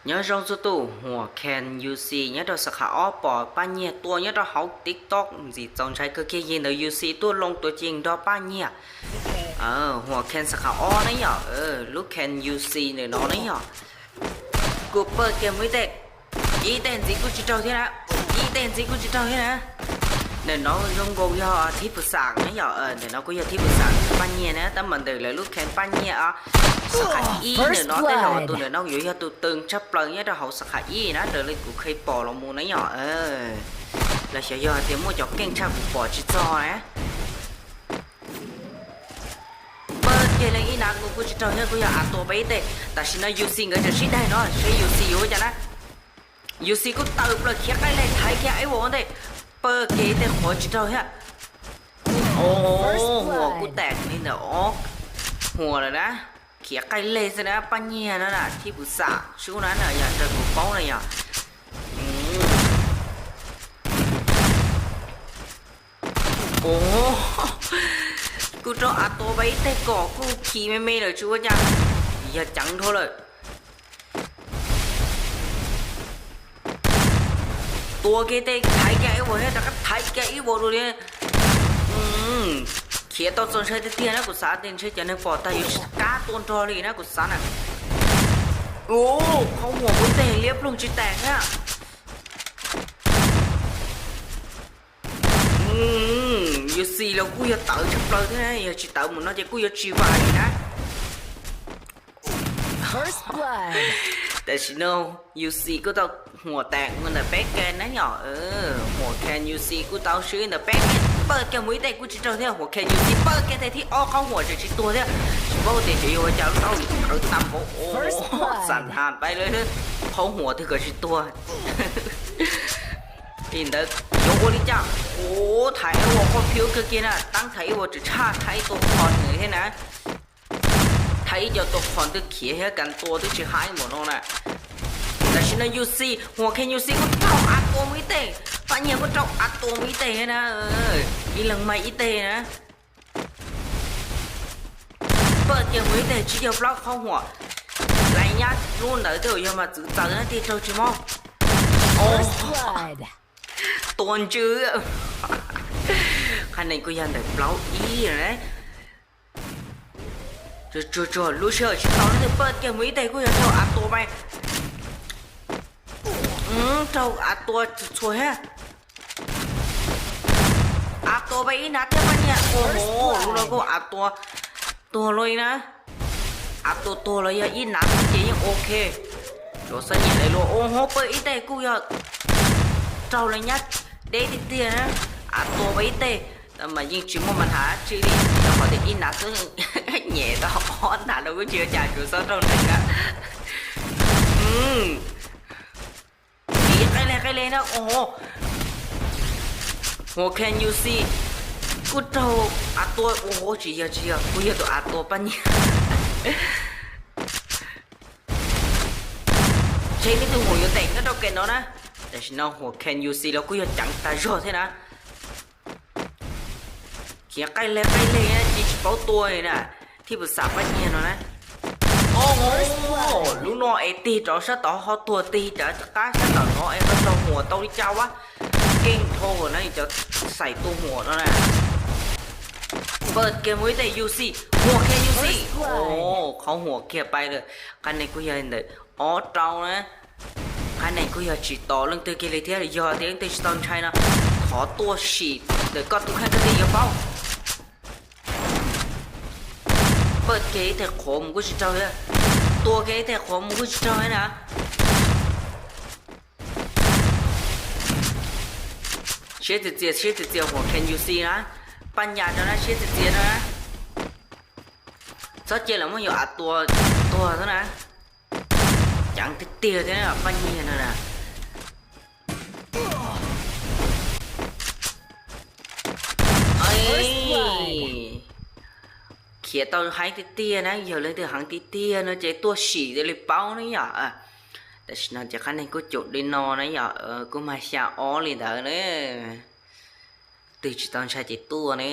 Nyob zoo txhua tus, Huam Khen U C nyob rau sab qhov ob pom Paj Nyiag tua nyob rau hauv TikTok ntxim txaus ntshai kawg kiag. Yog ntawd U C tuaj loo tuav cees nrog Paj Nyiag. Huam Khen sab qhov ob na yom, lub Khen U C ntawm no na yom. Kuj pawj kiag mus ib teg, ib teg ntxiv kuj tsis raug thiab na, ib teg ntxiv kuj tsis raug thiab na. Ntawm no zoo nkaus yog thib pus xam na yom, ntawm no kuj yog thib pus xam Paj Nyiag na, tab mas ntawm lawv lub Khen Paj Nyiag os. Sab qhov ib ntawm no tej zaum tus ntawm no yuav yog tus tws tshaj plaws nyob rau hauv sab qhov ib na raws li kuv qhia pom los mus na yom. Los xyov yog tias muaj cov keej tshaj kuv pom tsis txog na. Pawj kiag li ib nab mus kuj tsis raug thiab, kuj yog A Tua peb ib teg. Tam sim no U C nkawd tseem sib daig no seb U C yuav ua cas na. U C kuj tawm plaws khiav qaij leg thaiv kiag A Wog ua ntej, pawj kiag ib teg qhuav tsis raug thiab. Huam kuj tas li ntawm ob huam lawm na. Khiav qaij leg xwb na, Paj Nyiag no na, thib pus xam sub na, yog raws kuv paub na yog. Kuj raug A Tua peb ib teg kom kuj khi me me lawm tsis ua cas, yog ceev dhau lawm. Tua kiag teg thaiv kiag A Wog thiab, rov qab thaiv kiag A Wog dua li. Khiav tau txaus ntshai tiag tiag na, kuv xav tias ntshe cov neeg pom tag yuav tsis kam tua nrog li na kuv xav na. Qhov huam kuj teg liab ploog tsis tas thiab. U C los kuj yog tawv tshaj plaws thiab, yog tsis tawv mus no ces kuj yuav tsis vam li na. Tam sim no U C kuj tau huam tas mus ntawm peb ke na yom. Huam Khen U C kuj tau swb ntawm peb ke, pawj kiag mus ib teg kuj tsis raug thiab. Huam Khen U C pawj kiag teg thib ob, qhov huam tseem tsis tuag thiab. Tsis paub tias xyov yuav ua cas lub taub lwm qhawv tag npaum, xam nas pais lawm. Qhov huam twg kom tsis tuag li ntawd yuav ua li cas. Thaiv A Wog qhov phiv kawg kiag na, tab thaiv A Wog tseem tshaj thaiv tua qhov nws thiab na. Thaiv ib co tua qhov twb khiav thiab, kas tua twb tsis haib npaum no na. Tam sim no U C, Huam Khen U C kuj raug A Tua mus ib teg, Paj Nyiag kuj raug A Tua mus ib teg thiab na. Ib leeg mas ib teg na. Pawj kiag mus ib teg tsis yog plaub qhov huam. Lawv nyab lub ntawd twb yog mas txwv txaws na, tig raug tsis mob. Tua ntsw. Qhov neeg kuj yog ntawm plaub ib lawm na. Tsuag tsuag lub sij hawm tsis tau leej twg, pawj kiag mus ib teg kuj yog raug A Tua mas. Raug A Tua txhua txhua thiab. A Tua peb ib nab thiab Paj Nyiag. Ua lub no kuj A Tua tuag luaj li na. A Tua tuag los yog ib nab xwb ces yeej ok. Tsuas xab nyiam lawv luag ua hauv pawj ib teg kuj yog raug lawv nyab deb tiag tiag na. A Tua peb ib teg mas yeej tsis muaj mas nhav tsi li, rau qhov tias ib nab xwb nyem tau ob nab los kuj tsis ua cas, tsuas xav raug neeg na. Ib qe le qe le na, ua Huam Khen U C kuj raug A Tua ua hauv, tsis yog tsis yog, kuj yog tus A Tua Paj Nyiag. Ntshe leej twg mus yuav teem nyob rau kem no na. Tam sim no Huam Khen U C los kuj yog ceev tas zog thiab na. Khiav qe le qe le na, cia tsis paub tua li na. Thib pus xam Paj Nyiag no na. Lub no es tig rov sab tod ho tuag, tig rov qab sab tom no es ho raug huam tau li cas ua. Keej dhau na cov xaim tua huam no na. Pawj kiag mus ib teg U C, Huam Khen U C. Qhov huam kiag pais lawm. Qhov neeg kuj yog ntawm ob rau na. Qhov neeg kuj yog tsis tos leej twg kiag li thiab, yog tias leej twg tsis tau ntshai no thov tuaj sim ntawm koj tus kheej koj thiaj yuav paub. Pawj kiag ib teg qhuav mus kuj tsis raug thiab. Tua kiag ib teg qhuav mus kuj tsis raug thiab na. Siab txias txias, siab txias txias Huam Khen U C na. Paj Nyiag rau na, siab txias txias rau na. Txhob cia lawv muab yuav A Tua tuag xwb na. Ceev tiag tiag thiab Paj Nyiag no na. Khiav tau heev tiag tiag na, yog leej twg heev tiag tiag no ces tuaj sim li paub ne yom. Tam sim no ces qhov neeg kuj cum li no na yom, kuj mag xya ob li ntawd na. Twg tsis tau ntshai ces tuaj ne.